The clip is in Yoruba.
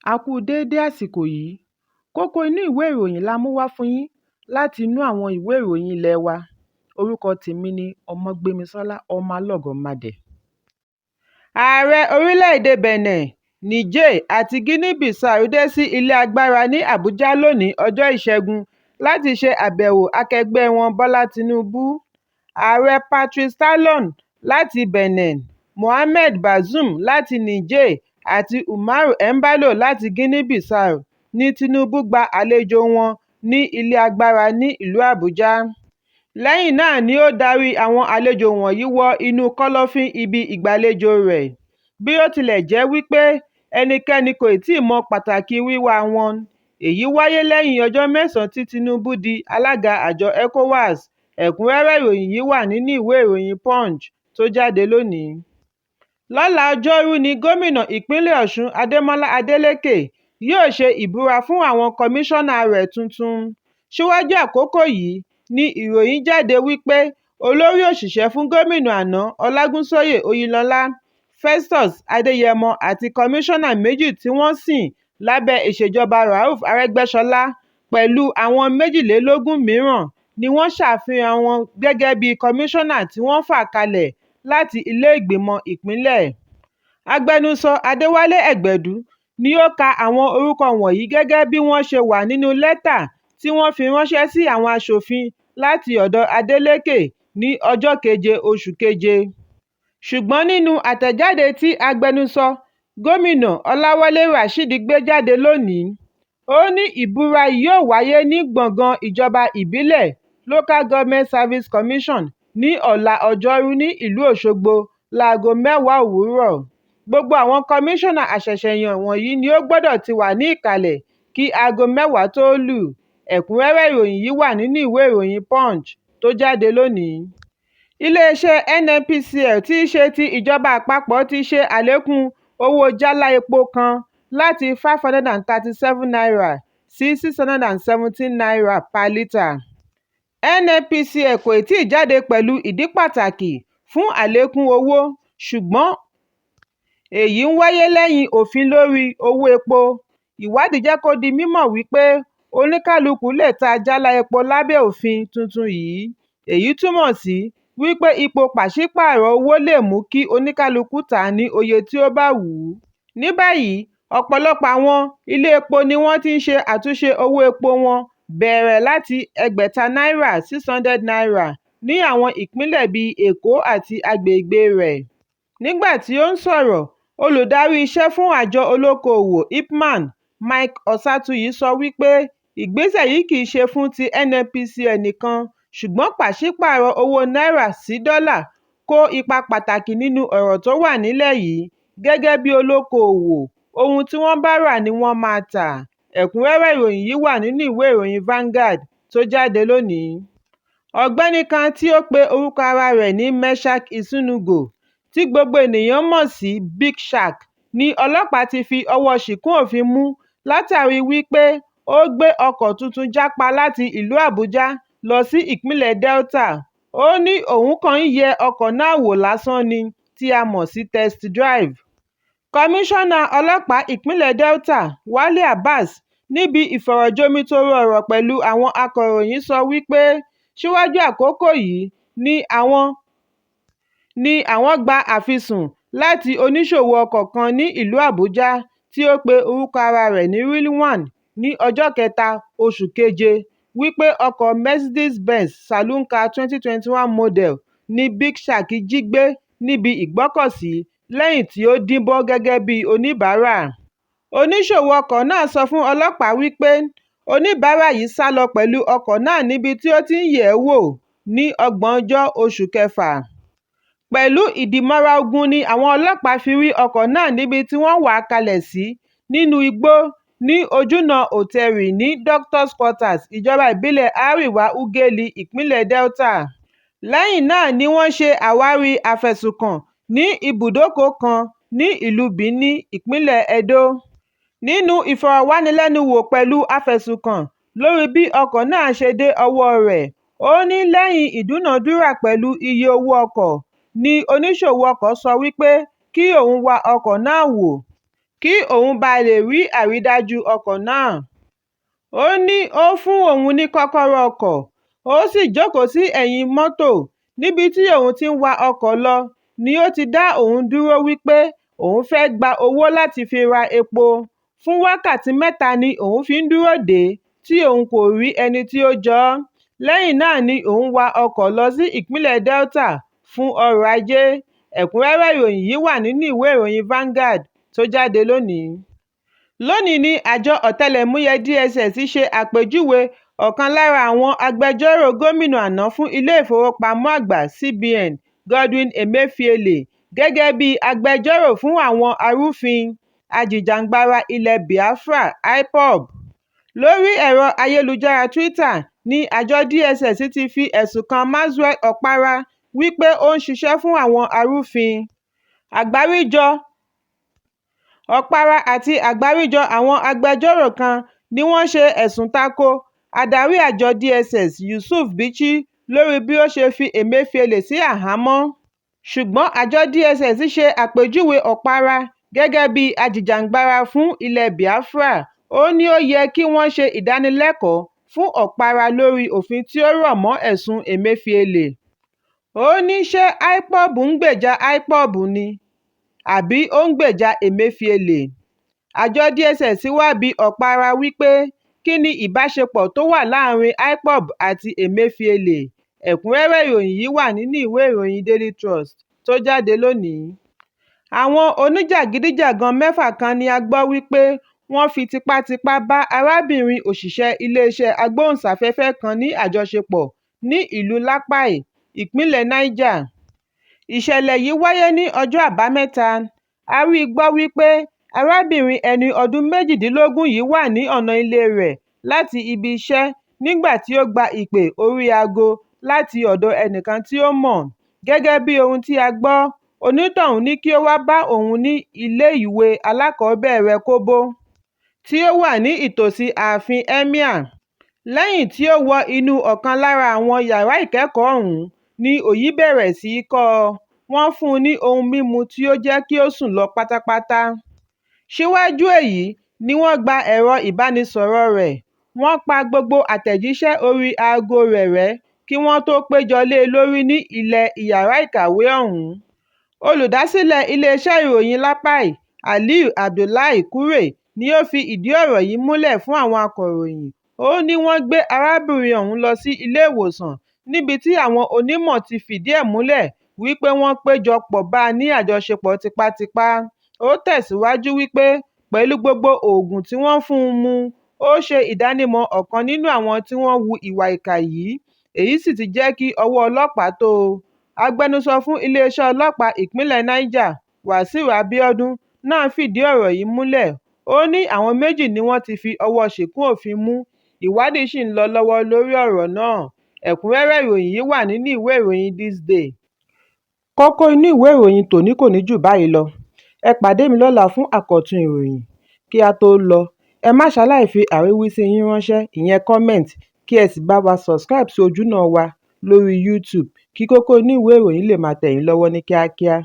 A kú déédé àsìkò yìí. Kókó inú ìwé ìròyìn la mú wá fún yín láti inú àwọn ìwé ìròyìn ilé wa. Orúkọ tèmi ni Ọmọgbémisọ́lá Ọmọlọ́gọ̀mádẹ. Ààrẹ orílẹ̀-èdè Benin, Niger àti Guinea-Bissau dé sí Ilé Agbára ní Àbújá lónìí ọjọ́ Ìṣẹ́gun láti ṣe àbẹ̀wò akẹgbẹ́ wọn Bọ́lá Tinubu. Ààrẹ Patrice Talon láti Benin, Mohamed Bazoum láti Niger àti Umaro Embaló láti Guinea-Bissau ní Tinubu gba àlejò wọn ní Ilé Agbára ní ìlú Àbújá. Lẹ́yìn náà ni ó darí àwọn àlejò wọ̀nyí wọ inú kọ́lọ́fín ibi ìgbàlejò rẹ̀, bí ó tilẹ̀ jẹ́ wípé ẹnikẹ́ni kò tíì mọ pàtàkì wíwá wọn. Èyí wáyé lẹ́yìn ọjọ́ mẹ́sàn-án tí Tinubu di alága àjọ ECOWAS. Ẹ̀kúnrẹ́rẹ́ ìròyìn yìí wà nínú ìwé ìròyìn Punch tó jáde lónìí. Lọ́la ọjọ́rú ni gómìnà ìpínlẹ̀ Ọ̀ṣun Adémọ́lá Adélékè yóò ṣe ìbúra fún àwọn kọmíṣánná rẹ̀ tuntun. Síwájú àkókò yìí ni ìròyìn jáde wípé olórí òṣìṣẹ́ fún gómìnà àná Ọlágúnsóyè Oyinlọ́lá, Festus Adéyẹmọ àti kọmíṣánná méjì tí wọ́n sìn lábẹ́ ìṣèjọba Rauf Arẹ́gbẹ́ṣọlá pẹ̀lú àwọn 22 mìíràn ni wọ́n ṣàfihàn wọn gẹ́gẹ́ bí kọmíṣánná tí wọ́n fà kalẹ̀ láti ilé ìgbìmọ̀ ìpínlẹ̀. Agbẹnusọ Adéwálé Ẹgbẹ̀dú ni ó ka àwọn orúkọ wọ̀nyí gẹ́gẹ́ bí wọ́n ṣe wà nínú lẹ́tà tí wọ́n fi ránṣẹ́ sí àwọn aṣòfin láti ọ̀dọ̀ Adeleke ní ọjọ́ keje oṣù keje. Ṣùgbọ́n nínú àtẹ̀jáde tí agbẹnusọ gómìnà Ọláwálé Rasheed gbé jáde lónìí, ó ní ìbúra yóò wáyé ní Gbọ̀ngán Ìjọba Ìbílẹ̀ Local Government Service Commission ní ọ̀la ọjọ́rú ní ìlú Òṣogbo láago mẹ́wàá òwúrọ̀. Gbogbo àwọn kọmíṣánná àṣẹ̀ṣẹ̀yàn wọ̀nyí ni ó gbọdọ̀ ti wà ní ìkàlẹ̀ kí aago mẹ́wàá tó lù. Ẹ̀kúnrẹ́rẹ́ ìròyìn yìí wà nínú ìwé ìròyìn Punch tó jáde lónìí. Iléeṣẹ́ NNPCL tí í ṣe ti ìjọba àpapọ̀ ti ṣe àlékún owó jálá epo kan láti ₦537 sí ₦617 per litre. NNPCL kò tíì jáde pẹ̀lú ìdí pàtàkì fún àlékún owó, ṣùgbọ́n èyí ń wáyé lẹ́yìn òfin lórí owó epo ìwádìí jẹ́ kó di mímọ̀ wípé oníkálukú lè ta jálá epo lábẹ́ òfin tuntun yìí. Èyí túmọ̀ sí wípé ipò pàṣípààrọ̀ owó lè mú kí oníkálukú tà á ní oye tí ó bá wù ú. Ní báyìí, ọ̀pọ̀lọpọ̀ àwọn ilé epo ni wọ́n ti ń ṣe àtúnṣe owó epo wọn bẹ̀rẹ̀ láti ẹgbẹ̀ta náírà (₦600) ní àwọn ìpínlẹ̀ bíi Èkó àti agbègbè rẹ̀. Nígbà tí ó ń sọ̀rọ̀, olùdarí iṣẹ́ fún àjọ olókoòwò IPMAN, Mike Osatuyi sọ wípé ìgbésẹ̀ yìí kìí ṣe fún ti NNPCL nìkan ṣùgbọ́n pàṣípààrọ̀ owó náírà sí dọ́là kó ipa pàtàkì nínú ọ̀rọ̀ tó wà nílẹ̀ yìí gẹ́gẹ́ bí olókoòwò, ohun tí wọ́n bá rà ni wọ́n máa tà. Ẹ̀kúnrẹ́rẹ́ ìròyìn yìí wà nínú ìwé ìròyìn Vanguard tó jáde lónìí. Ọ̀gbẹ́ni kan tí ó pe orúkọ ara rẹ̀ ní Meshack Issunungyo tí gbogbo ènìyàn mọ̀ sí Big Shaq ni ọlọ́pàá ti fi ọwọ́ ṣìkún òfin mú látàrí wípé ó gbé ọkọ̀ tuntun jápa láti ìlú Àbújá lọ sí ìpínlẹ̀ Delta. Ó ní òun kàn ń yẹ ọkọ̀ náà wò lásán ni tí a mọ̀ sí test drive. Kọmíṣánná Ọlọ́pàá ìpínlẹ̀ Delta, Wale Abbas níbi ìfọ̀rọ̀jomitoro ọ̀rọ̀ pẹ̀lú àwọn akọ̀ròyìn sọ wípé síwájú àkókò yìí ni àwọn gba àfisùn láti oníṣòwò ọkọ̀ kan ní ìlú Àbújá tí ó pe orúkọ ara rẹ̀ ní Rilwan ní ọjọ́ kẹta, oṣù keje wípé ọkọ̀ Mercedes Benz Saloon Car 2021 model ni Big Shaq jí gbé níbi ìgbọ́kọ̀sí lẹ́yìn tí ó díbọ́n gẹ́gẹ́ bí oníbàárà. Oníṣòwò ọkọ̀ náà sọ fún ọlọ́pàá wípé oníbàárà yìí sá lọ pẹ̀lú ọkọ̀ náà níbi tí ó ti ń yẹ̀ ẹ́ wò ní ogúnjọ́ oṣù kẹfà. Pẹ̀lú ìdìmọ́ra ogun ni àwọn ọlọ́pàá fi rí ọkọ̀ náà níbi tí wọ́n wà á kalẹ̀ sí nínú igbó ní ojúnà Oterri ní Doctors Quarters, ìjọba ìbílẹ̀ Àríwá Ughelli, ìpínlẹ̀ Delta. Lẹ́yìn náà ni wọ́n ṣe àwárí afẹ̀sùnkàn ní ibùdókọ̀ kan ní ìlú Benin, ìpínlẹ̀ Edo. Nínú ìfọ̀rọ̀wánilẹ́nuwò pẹ̀lú afẹ̀sùnkàn lórí bí ọkọ̀ náà ṣe dé ọwọ́ọ rẹ̀, ó ní lẹ́yìn ìdúnàádúrà pẹ̀lú iye owó ọkọ̀ ni oníṣòwò ọkọ̀ sọ wípé kí òun wa ọkọ̀ náà wò. kí òun bàa lè rí àrídájú ọkọ̀ náà. Ó ní ó fún òun ní kọ́kọ́rọ́ ọkọ̀, ó sì jókòó sí ẹ̀yìn mọ́tò níbi tí òun ti ń wa ọkọ̀ lọ ni ó ti dá òun dúró wípé òun fẹ́ẹ́ gba owó láti fi ra epo. Fún wákàtí mẹ́ta ni òun fi ń dúró dè é tí òun kò rí ẹni tí ó jọ ọ́. Lẹ́yìn náà ni òun wa ọkọ̀ lọ sí ìpínlẹ̀ Delta fún ọrọ̀ ajé. Ẹ̀kúnrẹ́rẹ́ ìròyìn yìí wà nínú ìwé ìròyìn Vanguard tó jáde lónìí. Lónìí ní àjọ ọ̀tẹlẹ̀múyẹ́ DSS ṣe àpèjúwe ọ̀kan lára àwọn agbẹjọ́rò gómìnà àná fún Ilé-ìfowópamọ́ Àgbà CBN, Godwin Emefiele, gẹ́gẹ́ bíi agbẹjọ́rò fún àwọn arúfin ajìjàgbara ilẹ̀ Biafra IPOB. Lórí ẹ̀rọ ayélujára Twitter ní àjọ DSS ti fi ẹ̀sùn kan Maxwell Opara wípé ó ń ṣiṣẹ́ fún àwọn arúfin. Àgbáríjọ Opara àti àgbáríjọ àwọn agbẹjọ́rò kan ni wọ́n ṣe ẹ̀sùn tako adarí àjọ DSS, Yusuf Bichi, lórí bí ó ṣe fi Emefiele sí àhámọ́. Ṣùgbọ́n àjọ DSS ṣe àpèjúwe Opara gẹ́gẹ́ bíi ajìjàgbara fún ilẹ̀ Biafra. Ó ní ó yẹ kí wọ́n ṣe ìdánilẹ́kọ̀ọ́ fún Opara lórí òfin tí ó rọ̀ mọ́ ẹ̀sùn Emefiele. Ó ní ṣé IPOB ń gbèjà IPOB ni àbí ó ń gbèjà Emefiele? Àjọ DSS wá bi Opara wípé kín ni ìbáṣepọ̀ tó wà láàárín IPOB àti Emefiele. Ẹ̀kúnrẹ́rẹ́ ìròyìn yìí wà nínú ìwé ìròyìn Daily Trust tó jáde lónìí. Àwọn oníjàgídíjàgan mẹ́fà kan ni a gbọ́ wípé wọ́n fi tipátipá bá arábìnrin òṣìṣẹ́ iléeṣẹ́ agbóhùnsáfẹ́fẹ́ kan ní àjọṣepọ̀ ní ìlú Lapai, ìpínlẹ̀ Niger. Ìṣẹ̀lẹ̀ yìí wáyé ní ọjọ́ Àbámẹ́ta. A rí gbọ́ wípé arábìnrin ẹni ọdún 18 yìí wà ní ọ̀nà ilé rẹ̀ láti ibi iṣẹ́ nígbà tí ó gba ìpè orí aago láti ọ̀dọ̀ ẹnìkan tí ó mọ̀. Gẹ́gẹ́ bí ohun tí a gbọ́, onítọ̀hún ní kí ó wá bá òun ní ilé ìwé alákọ̀ọ́bẹ̀rẹ̀ Kóbò tí ó wà ní ìtòsí ààfin Emir. Lẹ́yìn tí ó wọ inú ọ̀kan lára àwọn yàrá ìkẹ́kọ̀ọ́ ọ̀hún ni òòyì bẹ̀rẹ̀ sí í kọ́ ọ, wọ́n fún un ní ohun mímu tí ó jẹ́ kí ó sùn lọ pátápátá. Síwájú èyí ni wọ́n gba ẹ̀rọ ìbánisọ̀rọ̀ rẹ̀, wọ́n pa gbogbo àtẹ̀jíṣẹ́ orí aago rẹ̀ rẹ́ kí wọ́n tó péjọ lé e lórí ní ilé ìyàrá ìkàwé ọ̀hún. Olùdásílẹ̀ iléeṣẹ́ ìròyìn Lapai, Aliyu Abdullahi Kure, ni ó fi ìdí ọ̀rọ̀ yìí múlẹ̀ fún àwọn akọ̀ròyìn. Ó ní wọ́n gbé arábìnrin ọ̀hún lọ sí ilé ìwòsàn níbi tí àwọn onímọ̀ ti fìdí ẹ̀ múlẹ̀ wípé wọ́n péjọ pọ̀ bá a ní àjọṣepọ̀ tipátipá. Ó tẹ̀síwájú wípé pẹ̀lú gbogbo òògùn tí wọ́n fún un mu, ó ṣe ìdánimọ̀ ọ̀kan nínú àwọn tí wọ́n hu ìwà ìkà yìí, èyí sì ti jẹ́ kí ọwọ́ ọlọ́pàá tó o. Agbẹnusọ fún iléeṣẹ́ ọlọ́pàá ìpínlẹ̀ Niger, Wàsíù Abíọ́dún náà fìdí ọ̀rọ̀ yìí múlẹ̀. Ó ní àwọn méjì ni wọ́n ti fi ọwọ́ ṣìkún òfin mú, ìwádìí sì ń lọ lọ́wọ́ lórí ọ̀rọ̀ náà. Ẹ̀kúnrẹ́rẹ́ ìròyìn yìí wà nínú ìwé ìròyìn This Day. Kókó inú ìwé ìròyìn tòní kò ní jù báyìí lọ. Ẹ pàdé mi lọ́la fún àkọ́tún ìròyìn. Kí á tó lọ, ẹ má ṣaláì fi àríwísí yín ránṣẹ́ ìyẹn comment kí ẹ sì bá wa subscribe sí ojúnà wa lórí YouTube kí kókó inú ìwé ìròyìn lè máa tẹ̀ yín lọ́wọ́ ní kíákíá.